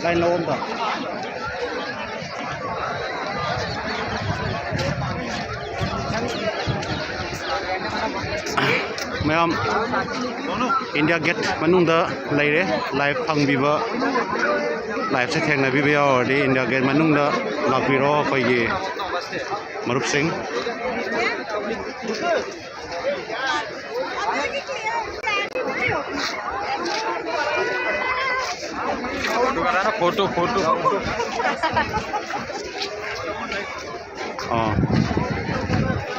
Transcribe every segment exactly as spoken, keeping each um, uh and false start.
line ꯂꯧꯔꯝꯗ꯫ ꯃꯌꯥꯝ India Gate ꯃꯅꯨꯡꯗ ꯂꯩꯔꯦ꯫ Live ꯐꯪꯕꯤꯕ, liveꯁꯦ ꯊꯦꯡꯅꯕꯤꯕ ꯌꯥꯎꯔꯗꯤ India Gate ꯃꯅꯨꯡꯗ ꯂꯥꯛꯄꯤꯔꯣ, ꯑꯩꯈꯣꯏꯒꯤ ꯃꯔꯨꯞꯁꯤꯡ꯫ Photo, photo, photo. ꯑꯥ,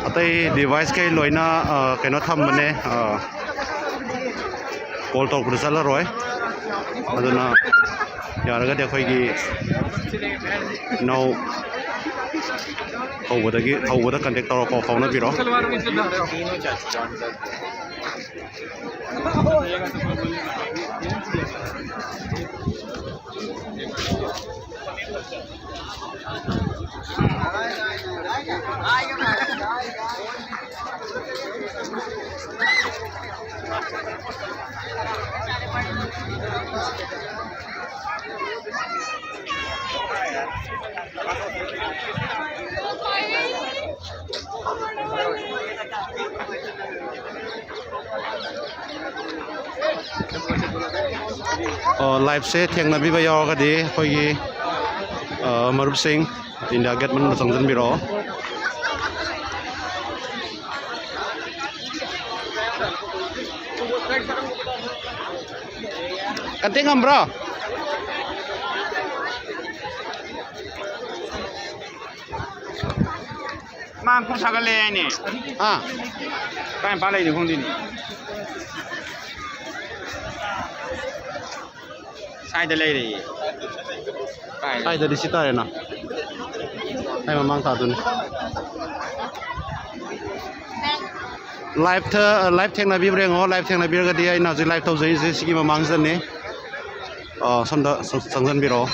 ꯑꯇꯩ device ꯀꯩ ꯂꯣꯏꯅ, ꯑꯥ, ꯀꯩꯅꯣ ꯊꯝꯕꯅꯦ, ꯑꯥ, call ꯇꯧꯔꯛꯄꯗ ꯆꯠꯂꯔꯣꯏ꯫ ꯑꯗꯨꯅ ꯌꯥꯔꯒꯗꯤ ꯑꯩꯈꯣꯏꯒꯤ ꯏꯅꯥꯎ ꯍꯧꯕꯗꯒꯤ, ꯍꯧꯕꯗ contact ꯇꯧꯔꯣ, ꯄꯥꯎ ꯐꯥꯎꯅꯕꯤꯔꯣ꯫ ꯑꯣ, liveꯁꯦ ꯊꯦꯡꯅꯕꯤꯕ ꯌꯥꯎꯔꯒꯗꯤ ꯑꯩꯈꯣꯏꯒꯤ, ꯑ, ꯃꯔꯨꯞꯁꯤꯡ India Gate ꯃꯅꯨꯡꯗ ꯆꯪꯁꯤꯟꯕꯤꯔꯛꯑꯣ꯫ Contact ꯉꯝꯕ꯭ꯔꯣ? ꯃꯥ ꯈꯨꯠ ꯁꯥꯒꯠꯂꯦ ꯍꯥꯏꯅꯦ꯫ ꯑꯥ꯫ ꯀꯥꯏ ꯃꯄꯥ ꯂꯩꯅꯣ ꯈꯪꯗꯦꯅꯦ꯫ ꯁ꯭ꯋꯥꯏꯗ ꯂꯩꯔꯦꯌꯦ꯫ ꯀꯥꯏ? ꯁ꯭ꯋꯥꯏꯗꯗꯤ ꯁꯤ ꯇꯥꯔꯦꯅ꯫ ꯑꯩ ꯃꯃꯥꯡ ꯊꯥꯗꯨꯅꯤ꯫ Liveꯇ, live ꯊꯦꯡꯅꯕꯤꯕ꯭ꯔꯥ ꯌꯦꯡꯉꯣ꯫ Live ꯊꯦꯡꯅꯕꯤꯔꯒꯗꯤ ꯑꯩꯅ ꯍꯧꯖꯤꯛ live ꯇꯧꯖꯔꯤꯁꯦ ꯁꯤꯒꯤ ꯃꯃꯥꯡꯁꯤꯗꯅꯤ꯫ ꯑ, ꯁꯣꯝꯗ ꯆꯪ-, ꯆꯪꯁꯤꯟꯕꯤꯔꯛꯑꯣ꯫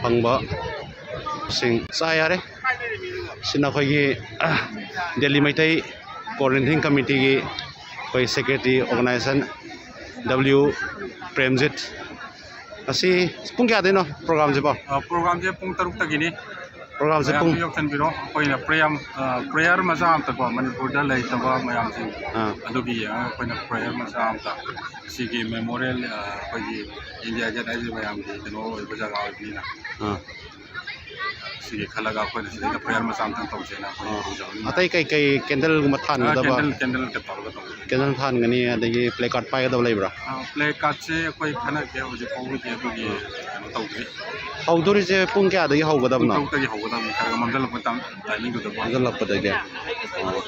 ꯐꯪꯕ ꯁꯤꯡ ꯆꯥ ꯌꯥꯔꯦ꯫ ꯁꯤꯅ ꯑꯩꯈꯣꯏꯒꯤ, ꯑ, ꯗꯦꯜꯂꯤ ꯃꯩꯇꯩ Coordinating Committeeꯒꯤ ꯑꯩꯈꯣꯏ secretary organization W ꯄ꯭ꯔꯦꯝꯖꯤꯠ꯫ ꯉꯁꯤ ꯄꯨꯡ ꯀꯌꯥꯗꯩꯅꯣ programꯁꯤꯕꯣ? ꯑ, programꯁꯦ ꯄꯨꯡ ꯇꯔꯨꯛꯇꯒꯤꯅꯤ꯫ Programꯁꯦ ꯄꯨꯡ ꯃꯌꯥꯝꯁꯨ ꯌꯥꯎꯁꯟꯕꯤꯔꯣ꯫ ꯑꯩꯈꯣꯏꯅ prayer, ꯑ, prayer ꯃꯆꯥ ꯑꯝꯇꯀꯣ, ꯃꯅꯤꯄꯨꯔꯗ ꯂꯩꯇꯕ ꯃꯌꯥꯝꯁꯤꯡ ꯑꯥ꯫ ꯑꯗꯨꯒꯤ ꯌꯦꯡꯉꯒ ꯑꯩꯈꯣꯏꯅ prayer ꯃꯆꯥ ꯑꯝꯇ ꯁꯤꯒꯤ memorial, ꯑ, ꯑꯩꯈꯣꯏꯒꯤ India Gate ꯍꯥꯏꯁꯦ ꯃꯌꯥꯝꯒꯤ ꯀꯩꯅꯣ ꯑꯣꯏꯕ ꯖꯒꯥ ꯑꯣꯏꯕꯅꯤꯅ꯫ ꯑꯥ꯫ ꯁꯤꯒꯤ ꯈꯜꯂꯒ ꯑꯩꯈꯣꯏꯅ ꯁꯤꯗꯩꯗ prayer ꯃꯆꯥ ꯑꯝꯇꯪ ꯇꯧꯁꯦꯅ ꯑꯩꯈꯣꯏ ꯑꯥ꯫ ꯇꯧꯖꯕꯅꯤꯅ꯫ ꯑꯇꯩ ꯀꯩ ꯀꯩ candleꯒꯨꯝꯕ ꯑ, ꯊꯥꯟꯒꯗꯕ? Candle, candleꯒ ꯇꯧꯔꯒ ꯇꯧꯖꯕꯅꯤ꯫ Candle ꯊꯥꯟꯒꯅꯤ, ꯑꯗꯒꯤ placard ꯄꯥꯏꯒꯗꯕ ꯂꯩꯕ꯭ꯔꯥ? ꯑ, placardꯁꯦ ꯑꯩꯈꯣꯏ ꯈꯟꯅꯗꯦ ꯍꯧꯖꯤꯛ ꯐꯥꯎꯕꯒꯤꯗꯤ ꯑꯗꯨꯒꯤ ꯀꯩꯅꯣ ꯇꯧꯗ꯭ꯔꯤ꯫ ꯍꯧꯗꯣꯔꯤꯁꯦ ꯄꯨꯡ ꯀꯌꯥꯗꯒꯤ ꯍꯧꯒꯗꯕꯅꯣ? ꯄꯨꯡ ꯇꯔꯨꯛꯇꯒꯤ ꯍꯧꯒꯗꯕꯅꯤ, ꯈꯔ ꯈꯔ ꯃꯝꯁꯤꯜꯂꯛꯄ ꯇꯥꯏ-, timingꯗꯨꯗꯀꯣ꯫ ꯃꯝꯁꯤꯜꯂꯛꯄꯗꯒꯤ꯫ ꯑꯣ꯫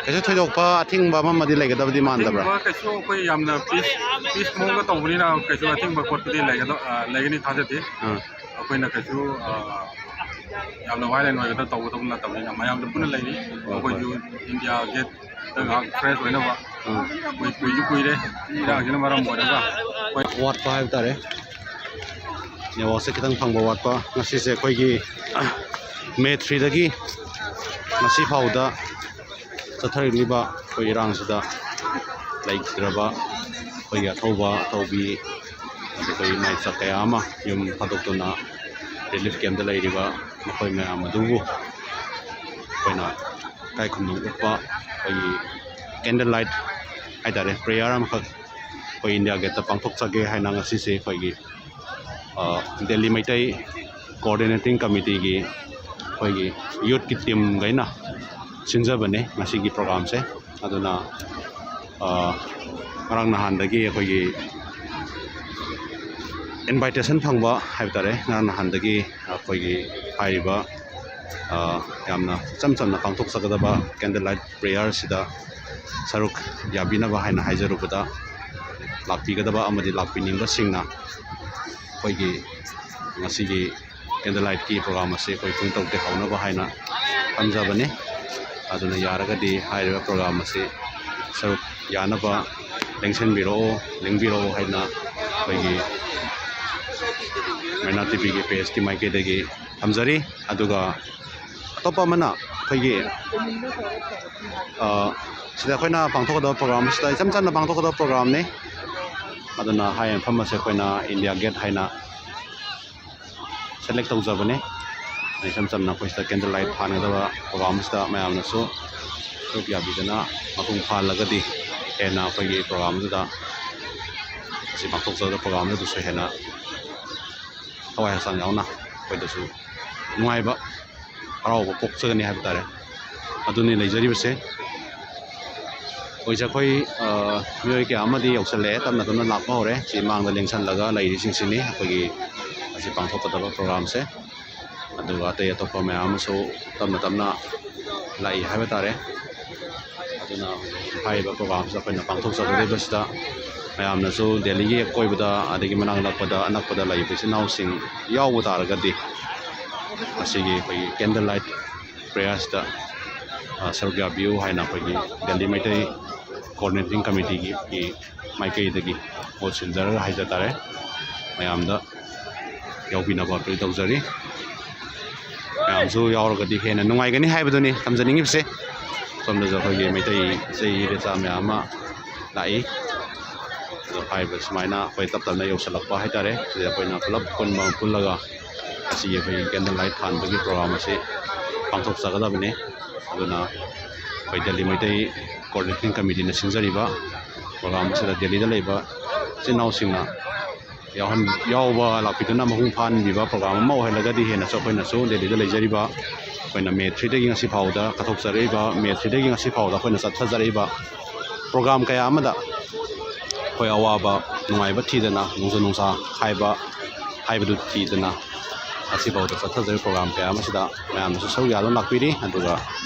ꯀꯩꯁꯨ ꯊꯣꯏꯗꯣꯛꯄ ꯑꯊꯤꯡꯕ ꯑꯃ ꯑꯃꯗꯤ ꯂꯩꯒꯗꯕꯗꯤ ꯃꯥꯟꯗꯕ꯭ꯔꯥ? ꯑꯊꯤꯡꯕ ꯀꯩꯁꯨ, ꯑꯩꯈꯣꯏ ꯌꯥꯝꯅ peace, peace ꯃꯑꯣꯡꯗ ꯇꯧꯕꯅꯤꯅ ꯀꯩꯁꯨ ꯑꯊꯤꯡꯕ ꯈꯣꯠꯄꯗꯤ ꯂꯩꯒꯗ-, ꯑ, ꯂꯩꯒꯅꯤ ꯊꯥꯖꯗꯦ꯫ ꯑꯥ꯫ ꯑꯩꯈꯣꯏꯅ ꯀꯩꯁꯨ, ꯑ, ꯌꯥꯝꯅ violent ꯑꯣꯏꯒꯗꯕ ꯇꯧꯒꯗꯕ ꯅꯠꯇꯕꯅꯤꯅ ꯃꯌꯥꯝꯗ ꯄꯨꯟꯅ ꯂꯩꯔꯤ꯫ ꯍꯣꯏ, ꯍꯣꯏ꯫ ꯑꯩꯈꯣꯏꯁꯨ India Gateꯇ ꯉꯥꯏꯍꯥꯛ fresh ꯑꯣꯏꯅꯕ꯫ ꯑꯥ꯫ ꯑꯩꯈꯣꯏ ꯀꯨꯏꯁꯨ ꯀꯨꯏꯔꯦ ꯏꯔꯥꯡꯁꯤꯅ ꯃꯔꯝ ꯑꯣꯏꯔꯒ ꯑꯩꯈꯣꯏ ꯋꯥꯠꯄ ꯍꯥꯏꯕ ꯇꯥꯔꯦ꯫ Networkꯁꯦ ꯈꯤꯇꯪ ꯐꯪꯕ ꯋꯥꯠꯄ꯫ ꯉꯁꯤꯁꯦ ꯑꯩꯈꯣꯏꯒꯤ, ꯑ, May threeꯗꯒꯤ ꯉꯁꯤ ꯐꯥꯎꯗ ꯆꯠꯊꯔꯛꯂꯤꯕ ꯑꯩꯈꯣꯏ ꯏꯔꯥꯡꯁꯤꯗ ꯂꯩꯈꯤꯗ꯭ꯔꯕ ꯑꯩꯈꯣꯏꯒꯤ ꯑꯊꯧꯕ ꯑꯊꯧꯕꯤ, ꯑꯗꯨꯒ ꯏꯃꯥ ꯏꯆꯥ ꯀꯌꯥ ꯑꯃ ꯌꯨꯝ ꯊꯥꯗꯣꯛꯇꯨꯅ relief campꯇ ꯂꯩꯔꯤꯕ ꯃꯈꯣꯏ ꯃꯌꯥꯝ ꯑꯗꯨꯕꯨ ꯑꯩꯈꯣꯏꯅ ꯏꯀꯥꯏ ꯈꯨꯝꯅꯕ ꯎꯠꯄ ꯑꯩꯈꯣꯏꯒꯤ candle light ꯍꯥꯏꯇꯥꯔꯦ, prayer ꯑꯃꯈꯛ ꯑꯩꯈꯣꯏ India Gateꯇ ꯄꯥꯡꯊꯣꯛꯆꯒꯦ ꯍꯥꯏꯅ ꯉꯁꯤꯁꯦ ꯑꯩꯈꯣꯏꯒꯤ, ꯑ, ꯗꯦꯜꯂꯤ ꯃꯩꯇꯩ Coordinating Committeeꯒꯤ ꯑꯩꯈꯣꯏꯒꯤ youthꯀꯤ teamꯈꯩꯅ ꯁꯤꯟꯖꯕꯅꯦ ꯉꯁꯤꯒꯤ programꯁꯦ꯫ ꯑꯗꯨꯅ, ꯑ, ꯉꯔꯥꯡ ꯅꯍꯥꯟꯗꯒꯤ ꯑꯩꯈꯣꯏꯒꯤ invitation ꯐꯪꯕ ꯍꯥꯏꯕ ꯇꯥꯔꯦ꯫ ꯉꯔꯥꯡ ꯅꯍꯥꯟꯗꯒꯤ ꯑꯩꯈꯣꯏꯒꯤ ꯍꯥꯏꯔꯤꯕ, ꯑ, ꯌꯥꯝꯅ ꯏꯆꯝ ꯆꯝꯅ ꯄꯥꯡꯊꯣꯛꯆꯒꯗꯕ candle light prayerꯁꯤꯗ ꯁꯔꯨꯛ ꯌꯥꯕꯤꯅꯕ ꯍꯥꯏꯅ ꯍꯥꯏꯖꯔꯨꯕꯗ, ꯂꯥꯛꯄꯤꯒꯗꯕ ꯑꯃꯗꯤ ꯂꯥꯛꯄꯤꯅꯤꯡꯕꯁꯤꯡꯅ ꯑꯩꯈꯣꯏꯒꯤ ꯉꯁꯤꯒꯤ ꯀꯦꯟꯗꯜ ꯂꯥꯏꯠꯀꯤ ꯄ꯭ꯔꯣꯒ꯭ꯔꯥꯝ ꯑꯁꯤ ꯑꯩꯈꯣꯏ ꯄꯨꯡ ꯇꯔꯨꯛꯇꯒꯤ ꯍꯧꯅꯕ ꯍꯥꯏꯅ ꯊꯝꯖꯕꯅꯤ꯫ ꯑꯗꯨꯅ ꯌꯥꯔꯒꯗꯤ ꯍꯥꯏꯔꯤꯕ ꯄ꯭ꯔꯣꯒ꯭ꯔꯥꯝ ꯑꯁꯤ ꯁꯔꯨꯛ ꯌꯥꯅꯕ ꯂꯦꯡꯁꯤꯟꯕꯤꯔꯛꯑꯣ, ꯂꯦꯡꯕꯤꯔꯛꯑꯣ ꯍꯥꯏꯅ ꯑꯩꯈꯣꯏꯒꯤ ꯃꯩꯅꯥ ꯇꯤꯚꯤꯒꯤ ꯄꯦꯖꯀꯤ ꯃꯥꯏꯀꯩꯗꯒꯤ ꯊꯝꯖꯔꯤ꯫ ꯑꯗꯨꯒ ꯑꯇꯣꯞꯄ ꯑꯃꯅ ꯑꯩꯈꯣꯏꯒꯤ, ꯑ, ꯁꯤꯗ ꯑꯩꯈꯣꯏꯅ ꯄꯥꯡꯊꯣꯛꯀꯗꯕ ꯄ꯭ꯔꯣꯒ꯭ꯔꯥꯝꯁꯤꯗ ꯏꯆꯝ ꯆꯝꯅ ꯄꯥꯡꯊꯣꯛꯀꯗꯕ ꯄ꯭ꯔꯣꯒ꯭ꯔꯥꯝꯅꯤ꯫ ꯑꯗꯨꯅ ꯍꯥꯏꯔꯤꯕ ꯃꯐꯝ ꯑꯁꯦ ꯑꯩꯈꯣꯏꯅ ꯏꯟꯗꯤꯌꯥ ꯒꯦꯠ ꯍꯥꯏꯅ ꯁꯦꯂꯦꯛ ꯇꯧꯖꯕꯅꯦ꯫ ꯏꯆꯝ ꯆꯝꯅ ꯑꯩꯈꯣꯏ ꯁꯤꯗ ꯀꯦꯟꯗꯜ ꯂꯥꯏꯠ ꯊꯥꯟꯒꯗꯕ ꯄ꯭ꯔꯣꯒ꯭ꯔꯥꯝꯁꯤꯗ ꯃꯌꯥꯝꯅꯁꯨ ꯁꯔꯨꯛ ꯌꯥꯕꯤꯗꯅ ꯃꯄꯨꯡ ꯐꯥꯍꯜꯂꯒꯗꯤ ꯍꯦꯟꯅ ꯑꯩꯈꯣꯏꯒꯤ ꯄ꯭ꯔꯣꯒ꯭ꯔꯥꯝꯗꯨꯗ ꯑꯁꯤ ꯄꯥꯡꯊꯣꯛꯆꯒꯗꯕ ꯄ꯭ꯔꯣꯒ꯭ꯔꯥꯝꯗꯨꯗꯁꯨ ꯍꯦꯟꯅ ꯊꯋꯥꯏ ꯍꯛꯆꯥꯡ ꯌꯥꯎꯅ ꯑꯩꯈꯣꯏꯗꯁꯨ ꯅꯨꯡꯉꯥꯏꯕ, ꯍꯔꯥꯎꯕ ꯄꯣꯛꯆꯒꯅꯤ ꯍꯥꯏꯕ ꯇꯥꯔꯦ꯫ ꯑꯗꯨꯅꯤ ꯂꯩꯖꯔꯤꯕꯁꯦ꯫ ꯍꯧꯖꯤꯛꯁꯦ ꯑꯩꯈꯣꯏ, ꯑ, ꯃꯤꯑꯣꯏ ꯀꯌꯥ ꯑꯃꯗꯤ ꯌꯧꯁꯜꯂꯛꯑꯦ, ꯇꯞꯅ ꯇꯞꯅ ꯂꯥꯛꯄ ꯍꯧꯔꯦ꯫ ꯁꯤ ꯃꯥꯡꯗ ꯂꯦꯡꯁꯜꯂꯒ ꯂꯩꯔꯤꯁꯤꯡꯁꯤꯅꯤ ꯑꯩꯈꯣꯏꯒꯤ ꯉꯁꯤ ꯄꯥꯡꯊꯣꯛꯀꯗꯕ ꯄ꯭ꯔꯣꯒ꯭ꯔꯥꯝꯁꯦ꯫ ꯑꯗꯨꯒ ꯑꯇꯩ ꯑꯇꯣꯞꯄ ꯃꯌꯥꯝ ꯑꯃꯁꯨ ꯇꯞꯅ ꯇꯞꯅ ꯂꯥꯛꯏ ꯍꯥꯏꯕ ꯇꯥꯔꯦ꯫ ꯑꯗꯨꯅ ꯍꯧꯖꯤꯛ ꯍꯥꯏꯔꯤꯕ ꯄ꯭ꯔꯣꯒ꯭ꯔꯥꯝꯁꯤꯗ ꯑꯩꯈꯣꯏꯅ ꯄꯥꯡꯊꯣꯛꯆꯒꯗꯧꯔꯤꯕꯁꯤꯗ ꯃꯌꯥꯝꯅꯁꯨ ꯗꯦꯜꯂꯤꯒꯤ ꯑꯀꯣꯏꯕꯗ ꯑꯗꯒꯤ ꯃꯅꯥꯛ ꯅꯛꯄꯗ, ꯑꯅꯛꯄꯗ ꯂꯩꯔꯤꯕ ꯏꯆꯤꯟ ꯏꯅꯥꯎꯁꯤꯡ ꯌꯥꯎꯕ ꯇꯥꯔꯒꯗꯤ ꯃꯁꯤꯒꯤ ꯑꯩꯈꯣꯏꯒꯤ ꯀꯦꯟꯗꯜ ꯂꯥꯏꯠ ꯄ꯭ꯔꯦꯌꯔꯁꯤꯗ, ꯑ, ꯁꯔꯨꯛ ꯌꯥꯕꯤꯌꯨ ꯍꯥꯏꯅ ꯑꯩꯈꯣꯏꯒꯤ ꯗꯦꯜꯂꯤ ꯃꯩꯇꯩ ꯀꯣꯑꯣꯔꯗꯤꯅꯦꯇꯤꯡ ꯀꯃꯤꯇꯤꯒꯤ ꯃꯥꯏꯀꯩꯗꯒꯤ ꯃꯍꯨꯠ ꯁꯤꯟꯖꯔꯒ ꯍꯥꯏꯖ ꯇꯥꯔꯦ꯫ ꯃꯌꯥꯝꯗ ꯌꯥꯎꯕꯤꯅꯕ ꯑꯄꯤꯜ ꯇꯧꯖꯔꯤ꯫ ꯃꯌꯥꯝꯁꯨ ꯌꯥꯎꯔꯒꯗꯤ ꯍꯦꯟꯅ ꯅꯨꯡꯉꯥꯏꯒꯅꯤ ꯍꯥꯏꯕꯗꯨꯅꯤ ꯊꯝꯖꯅꯤꯡꯉꯤꯕꯁꯦ꯫ ꯁꯣꯝꯗꯁꯨ ꯑꯩꯈꯣꯏꯒꯤ ꯃꯩꯇꯩ ꯏꯆꯦ ꯏꯔꯦꯆꯥ ꯃꯌꯥꯝ ꯑꯃ ꯂꯥꯛꯏ꯫ ꯑꯗꯣ ꯍꯥꯏꯔꯤꯕ ꯁꯨꯃꯥꯏꯅ ꯑꯩꯈꯣꯏ ꯇꯞ ꯇꯞꯅ ꯌꯧꯁꯤꯜꯂꯛꯄ ꯍꯥꯏꯇꯥꯔꯦ꯫ ꯁꯤꯗ ꯑꯩꯈꯣꯏꯅ ꯄꯨꯂꯞ ꯄꯨꯟꯕ, ꯄꯨꯜꯂꯒ ꯉꯁꯤꯒꯤ ꯑꯩꯈꯣꯏꯒꯤ ꯀꯦꯟꯗꯜ ꯂꯥꯏꯠ ꯊꯥꯟꯕꯒꯤ ꯄ꯭ꯔꯣꯒ꯭ꯔꯥꯝ ꯑꯁꯤ ꯄꯥꯡꯊꯣꯛꯆꯒꯗꯕꯅꯤ꯫ ꯑꯗꯨꯅ ꯑꯩꯈꯣꯏ ꯗꯦꯜꯂꯤ ꯃꯩꯇꯩ ꯀꯣꯑꯣꯔꯗꯤꯅꯦꯇꯤꯡ ꯀꯃꯤꯇꯤꯅ ꯁꯤꯟꯖꯔꯤꯕ ꯄ꯭ꯔꯣꯒ꯭ꯔꯥꯝ ꯑꯁꯤꯗ ꯗꯦꯜꯂꯤꯗ ꯂꯩꯕ ꯏꯆꯤꯟ ꯏꯅꯥꯎꯁꯤꯡꯅ ꯌꯥꯎꯍꯟ-, ꯌꯥꯎꯕ ꯂꯥꯛꯄꯤꯗꯨꯅ ꯃꯄꯨꯡ ꯐꯥꯍꯟꯕꯤꯕ ꯄ꯭ꯔꯣꯒ꯭ꯔꯥꯝ ꯑꯃ ꯑꯣꯏꯍꯜꯂꯒꯗꯤ ꯍꯦꯟꯅꯁꯨ ꯑꯩꯈꯣꯏꯅꯁꯨ ꯗꯦꯜꯂꯤꯗ ꯂꯩꯖꯔꯤꯕ, ꯑꯩꯈꯣꯏꯅ ꯃꯦ ꯊ꯭ꯔꯤꯗꯒꯤ ꯉꯁꯤ ꯐꯥꯎꯕꯗ ꯀꯠꯊꯣꯛꯆꯔꯛꯏꯕ, ꯃꯦ ꯊ꯭ꯔꯤꯗꯒꯤ ꯉꯁꯤ ꯐꯥꯎꯕꯗ ꯑꯩꯈꯣꯏꯅ ꯆꯠꯊꯖꯔꯛꯏꯕ ꯄ꯭ꯔꯣꯒ꯭ꯔꯥꯝ ꯀꯌꯥ ꯑꯃꯗ ꯑꯩꯈꯣꯏ ꯑꯋꯥꯕ ꯅꯨꯡꯉꯥꯏꯕ ꯊꯤꯗꯅ, ꯅꯣꯡꯖꯨ ꯅꯨꯡꯁꯥ ꯈꯥꯏꯕ ꯍꯥꯏꯕꯗꯨ ꯊꯤꯗꯅ, ꯉꯁꯤꯐꯥꯎꯗ ꯆꯠꯊꯖꯔꯤꯕ ꯄ꯭ꯔꯣꯒ꯭ꯔꯥꯝ ꯀꯌꯥ ꯑꯃꯁꯤꯗ ꯃꯌꯥꯝꯅꯁꯨ ꯁꯔꯨꯛ ꯌꯥꯗꯨꯅ ꯂꯥꯛꯄꯤꯔꯤ꯫ ꯑꯗꯨꯒ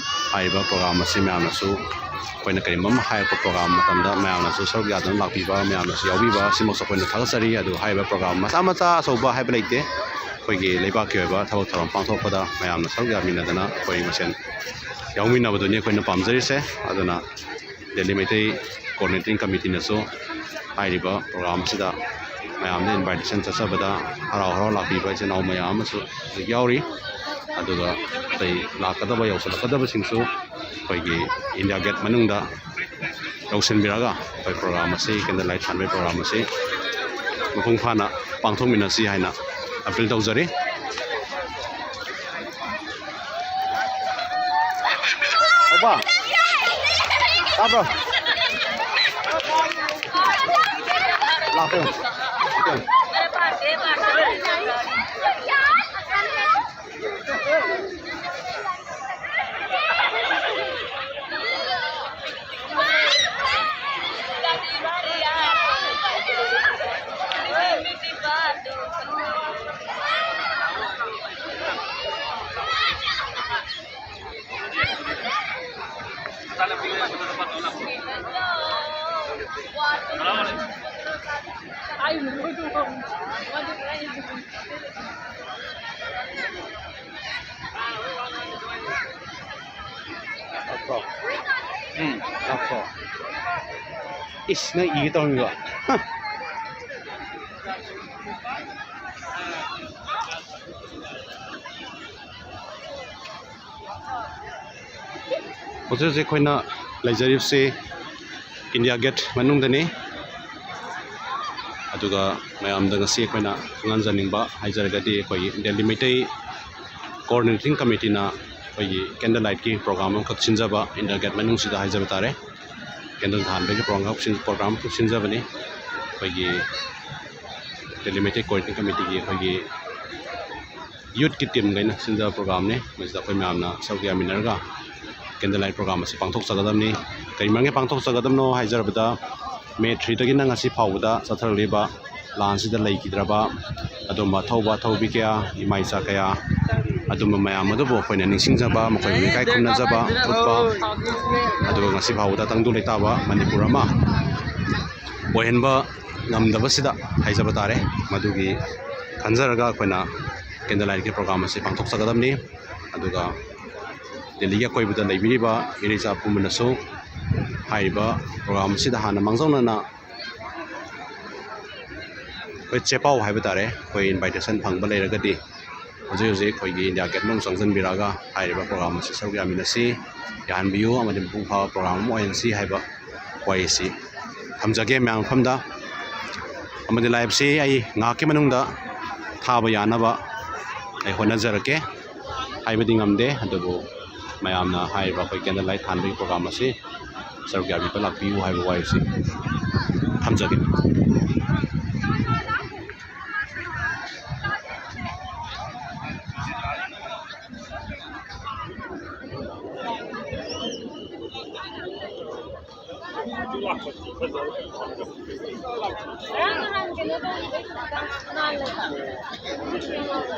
ꯍꯥꯏꯔꯤꯕ ꯄ꯭ꯔꯣꯒ꯭ꯔꯥꯝ ꯑꯁꯤ ꯃꯌꯥꯝꯅꯁꯨ, ꯑꯩꯈꯣꯏꯅ ꯀꯔꯤꯒꯨꯝꯕ ꯑꯃ ꯍꯥꯏꯔꯛꯄ ꯄ꯭ꯔꯣꯒ꯭ꯔꯥꯝ ꯃꯇꯝꯗ ꯃꯌꯥꯝꯅꯁꯨ ꯁꯔꯨꯛ ꯌꯥꯗꯨꯅ ꯂꯥꯛꯄꯤꯕ, ꯃꯌꯥꯝꯅꯁꯨ ꯌꯥꯎꯕꯤꯕ, ꯁꯤꯃꯛꯁꯨ ꯑꯩꯈꯣꯏꯅ ꯊꯥꯒꯠꯆꯔꯤ꯫ ꯑꯗꯨ ꯍꯥꯏꯔꯤꯕ ꯄ꯭ꯔꯣꯒ꯭ꯔꯥꯝ ꯃꯆꯥ ꯃꯆꯥ ꯑꯆꯧꯕ ꯍꯥꯏꯕ ꯂꯩꯇꯦ꯫ ꯑꯩꯈꯣꯏꯒꯤ ꯂꯩꯕꯥꯛꯀꯤ ꯑꯣꯏꯕ ꯊꯕꯛ ꯊꯧꯔꯝ ꯄꯥꯡꯊꯣꯛꯄꯗ ꯃꯌꯥꯝꯅ ꯁꯔꯨꯛ ꯌꯥꯃꯤꯟꯅꯗꯅ ꯑꯩꯈꯣꯏ ꯃꯁꯦꯟ ꯌꯥꯎꯃꯤꯟꯅꯕꯗꯨꯅꯤ ꯑꯩꯈꯣꯏꯅ ꯄꯥꯝꯖꯔꯤꯁꯦ꯫ ꯑꯗꯨꯅ ꯗꯦꯜꯂꯤ ꯃꯩꯇꯩ Coordinating Committeeꯅꯁꯨ ꯍꯥꯏꯔꯤꯕ program ꯑꯁꯤꯗ ꯃꯌꯥꯝꯗ invitation ꯆꯠꯆꯕꯗ ꯍꯔꯥꯎ ꯍꯔꯥꯎ ꯂꯥꯛꯄꯤꯕ ꯏꯆꯤꯟ ꯏꯅꯥꯎ ꯃꯌꯥꯝ ꯑꯃꯁꯨ ꯍꯧꯖꯤꯛ ꯌꯥꯎꯔꯤ꯫ ꯑꯗꯨꯒ ꯑꯇꯩ ꯂꯥꯛꯀꯗꯕ, ꯌꯧꯁꯤꯜꯂꯛꯀꯗꯕꯁꯤꯡꯁꯨ ꯑꯩꯈꯣꯏꯒꯤ India Gate ꯃꯅꯨꯡꯗ ꯌꯧꯁꯤꯟꯕꯤꯔꯒ ꯑꯩꯈꯣꯏ program ꯑꯁꯤ, candle light ꯊꯥꯟꯕꯒꯤ program ꯑꯁꯤ ꯃꯄꯨꯡ ꯐꯥꯅ ꯄꯥꯡꯊꯣꯛꯃꯤꯟꯅꯁꯤ ꯍꯥꯏꯅ appeal ꯇꯧꯖꯔꯤ꯫ ꯇꯥꯕ꯭ꯔꯣ? ꯂꯥꯛꯄ ꯌꯦꯡꯉꯨ꯫ ꯂꯥꯛꯄ꯭ꯔꯣ? ꯎꯝ, ꯂꯥꯛꯄ꯭ꯔꯣ? ꯏꯁ, ꯅꯪ ꯏꯒꯦ ꯇꯧꯔꯝꯃꯤꯕ? ꯍ꯫ ꯍꯧꯖꯤꯛ ꯍꯧꯖꯤꯛ ꯑꯩꯈꯣꯏꯅ ꯂꯩꯖꯔꯤꯕꯁꯤ India Gate ꯃꯅꯨꯡꯗꯅꯤ꯫ ꯑꯗꯨꯒ ꯃꯌꯥꯝꯗ ꯉꯁꯤ ꯑꯩꯈꯣꯏꯅ ꯈꯪꯍꯟꯖꯅꯤꯡꯕ ꯍꯥꯏꯖꯔꯒꯗꯤ, ꯑꯩꯈꯣꯏꯒꯤ ꯗꯦꯜꯂꯤ ꯃꯩꯇꯩ Coordinating Committeeꯅ ꯑꯩꯈꯣꯏꯒꯤ candle lightꯀꯤ program ꯑꯃꯈꯛ ꯁꯤꯟꯖꯕ, India Gate ꯃꯅꯨꯡꯁꯤꯗ ꯍꯥꯏꯖꯕ ꯇꯥꯔꯦ, candle ꯊꯥꯟꯕꯒꯤ program, program ꯑꯃꯈꯛ ꯁꯤꯟꯖꯕꯅꯤ꯫ ꯑꯩꯈꯣꯏꯒꯤ ꯗꯦꯜꯂꯤ ꯃꯩꯇꯩ Coordinating Committeeꯒꯤ ꯑꯩꯈꯣꯏꯒꯤ youthꯀꯤ teamꯈꯩꯅ ꯁꯤꯟꯖꯕ programꯅꯤ꯫ ꯃꯁꯤꯗ ꯑꯩꯈꯣꯏ ꯃꯌꯥꯝꯅ ꯁꯔꯨꯛ ꯌꯥꯃꯤꯟꯅꯔꯒ candle light program ꯑꯁꯤ ꯄꯥꯡꯊꯣꯛꯆꯒꯗꯕꯅꯤ꯫ ꯀꯔꯤ ꯃꯔꯝꯒꯤ ꯄꯥꯡꯊꯣꯛꯆꯒꯗꯕꯅꯣ ꯍꯥꯏꯖꯔꯕꯗ, May threeꯗꯒꯤꯅ ꯉꯁꯤ ꯐꯥꯎꯕꯗ ꯆꯠꯊꯔꯛꯂꯤꯕ ꯂꯥꯟꯁꯤꯗ ꯂꯩꯈꯤꯗ꯭ꯔꯕ ꯑꯗꯨꯝꯕ ꯑꯊꯧꯕ ꯑꯊꯧꯕꯤ ꯀꯌꯥ, ꯏꯃꯥ ꯏꯆꯥ ꯀꯌꯥ, ꯑꯗꯨꯝꯕ ꯃꯌꯥꯝ ꯑꯗꯨꯕꯨ ꯑꯩꯈꯣꯏꯅ ꯅꯤꯡꯁꯤꯡꯖꯕ, ꯃꯈꯣꯏꯕꯨ ꯏꯀꯥꯏ ꯈꯨꯝꯅꯖꯕ ꯎꯠꯄ, ꯑꯗꯨꯒ ꯉꯁꯤ ꯐꯥꯎꯕꯗ ꯇꯪꯗꯨ ꯂꯩꯇꯥꯕ ꯃꯅꯤꯄꯨꯔ ꯑꯃ ꯑꯣꯏꯍꯟꯕ ꯉꯝꯗꯕꯁꯤꯗ ꯍꯥꯏꯖꯕ ꯇꯥꯔꯦ꯫ ꯃꯗꯨꯒꯤ ꯈꯟꯖꯔꯒ ꯑꯩꯈꯣꯏꯅ ꯀꯦꯟꯗꯜ ꯂꯥꯏꯠꯀꯤ ꯄ꯭ꯔꯣꯒ꯭ꯔꯥꯝ ꯑꯁꯤ ꯄꯥꯡꯊꯣꯛꯆꯒꯗꯕꯅꯤ꯫ ꯑꯗꯨꯒ ꯗꯦꯜꯂꯤꯒꯤ ꯑꯀꯣꯏꯕꯗ ꯂꯩꯕꯤꯔꯤꯕ ꯏꯔꯩꯆꯥ ꯄꯨꯝꯕꯅꯁꯨ ꯍꯥꯏꯔꯤꯕ ꯄ꯭ꯔꯣꯒ꯭ꯔꯥꯝ ꯑꯁꯤꯗ ꯍꯥꯟꯅ ꯃꯥꯡꯖꯧꯅꯅ ꯑꯩꯈꯣꯏ ꯆꯦꯄꯥꯎ ꯍꯥꯏꯕ ꯇꯥꯔꯦ, ꯑꯩꯈꯣꯏ ꯏꯟꯚꯥꯏꯇꯦꯁꯟ ꯐꯪꯕ ꯂꯩꯔꯒꯗꯤ ꯍꯧꯖꯤꯛ ꯍꯧꯖꯤꯛ ꯑꯩꯈꯣꯏꯒꯤ ꯏꯟꯗꯤꯌꯥ ꯒꯦꯠ ꯃꯅꯨꯡ ꯆꯪꯁꯤꯟꯕꯤꯔꯛꯑꯒ ꯍꯥꯏꯔꯤꯕ ꯄ꯭ꯔꯣꯒ꯭ꯔꯥꯝ ꯑꯁꯤ ꯁꯔꯨꯛ ꯌꯥꯃꯤꯟꯅꯁꯤ, ꯌꯥꯍꯟꯕꯤꯌꯨ ꯑꯃꯗꯤ ꯃꯄꯨꯡ ꯐꯥꯕ ꯄ꯭ꯔꯣꯒ꯭ꯔꯥꯝ ꯑꯃ ꯑꯣꯏꯍꯟꯁꯤ ꯍꯥꯏꯕ ꯋꯥꯔꯤꯁꯤ ꯊꯝꯖꯒꯦ ꯃꯌꯥꯝ ꯃꯐꯝꯗ꯫ ꯑꯃꯗꯤ ꯂꯥꯏꯞꯁꯤ ꯑꯩ ꯉꯥꯏꯍꯥꯛꯀꯤ ꯃꯅꯨꯡꯗ ꯊꯥꯕ ꯌꯥꯅꯕ ꯑꯩ ꯍꯣꯠꯅꯖꯔꯛꯀꯦ꯫ ꯍꯥꯏꯕꯗꯤ ꯉꯝꯗꯦ, ꯑꯗꯨꯕꯨ ꯃꯌꯥꯝꯅ ꯍꯥꯏꯔꯤꯕ ꯑꯩꯈꯣꯏ ꯀꯦꯟꯗꯜ ꯂꯥꯏꯠ ꯊꯥꯟꯕꯒꯤ ꯄ꯭ꯔꯣꯒ꯭ꯔꯥꯝ ꯑꯁꯤ ꯁꯔꯨꯛ ꯌꯥꯕꯤꯕ ꯂꯥꯛꯄꯤꯌꯨ ꯍꯥꯏꯕ ꯋꯥꯍꯩꯁꯤ ꯊꯝꯖꯒꯦ꯫